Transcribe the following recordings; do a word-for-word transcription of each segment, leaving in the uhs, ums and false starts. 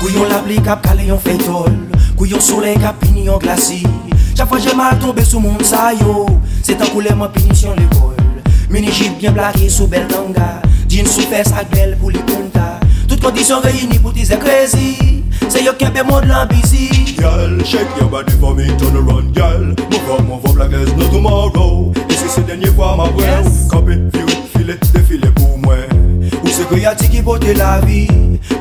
Kou yon lapli k ap kale yon fèy tòl, kou yon solèy k ap pini yon glasi. Chak fwa je m al tonbe sou moun sa yo, se tankou lè m an pinisyon lekòl. Mini jip byen plake sou bèl tanga, djins sou fès ak bèl pou li punta. Tout kondisyon reyini pou tizè crazy, se yo k kenbe mond lan bizi. Gyal, shake your body for me, turn around, gyal. Move up, move up like there's no tomorrow. Eske se dènye fwa m ap wè w? Kanpe, vire, file, defile pou mwen. Ou se kreyati ki pote lavi,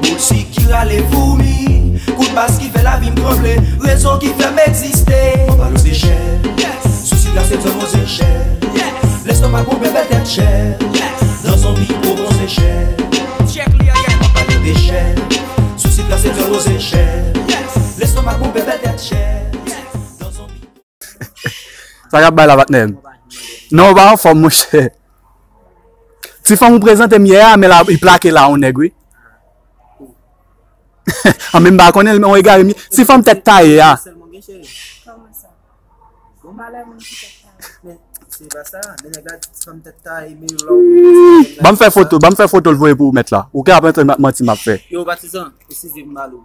boul sik ki rale foumi, kout bas ki fè lavi m tranble, rezon ki fè m egziste. Mwen pale w Seychelles, sousi glase m zòn Seychelles. Lestomak bonbe bèl tèt chè, dan zonbi pwopon Seychelles. Mwen pale w Seychelles, sousi glase m zòn Seychelles. Lestomak bonbe bèl tèt chè, dan zonbi. Sa k ap bay la, patnè m? Non, ou pa anfòm, monchè. Ti fanm ou prezante m yè a, men la, li plake la, yon nèg, wi. An, men m pa konnen l, men yon egare m ye. Ti fanm tèt taye a. Kòman sa? Bon, malè moun ki tèt taye. Men, se pa sa, men nèg la di ti fanm tèt taye, men lè w... Ban m fè foto, ban m fè foto l voye pou ou mèt la. Ou ka ap antre manti m ap fè. Yo, patizan, eskize m, m ale.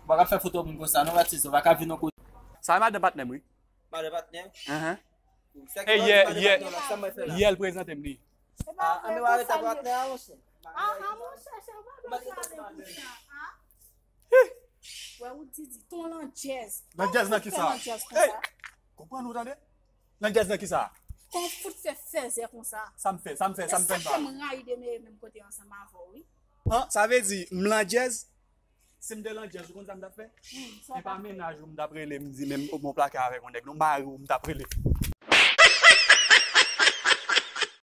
Ou pa ka fè foto moun konsa, non, patizan, ou pa ka vin yon kote. Sa e madan patnè m, wi. Madan patnè? Ahan. E yè, yè, yè l prezante m li. Ah, ann nou arete ak patnè a, monchè. Ah, ah, monchè, se ou pa dwe pale konsa, ah. Wè ou di di, ton landjèz. Landjèz nan kisa? Landjèz konsa. Konprann ou tande? Landjèz nan kisa? Kon fout fè fèzè konsa. Sa m fè, sa m fè, sa m fè. E sa k fè m rayi demere menm kote ansanm avè w, wi. An, sa vle di, m landjèz? Si m te landjèz, ou konn sa m t ap fè? Hmm, sa w t ap fè? E pa mennaj ou m t ap rele, m di, men bon plake avèk yon nèg, non, mari w m t ap rele.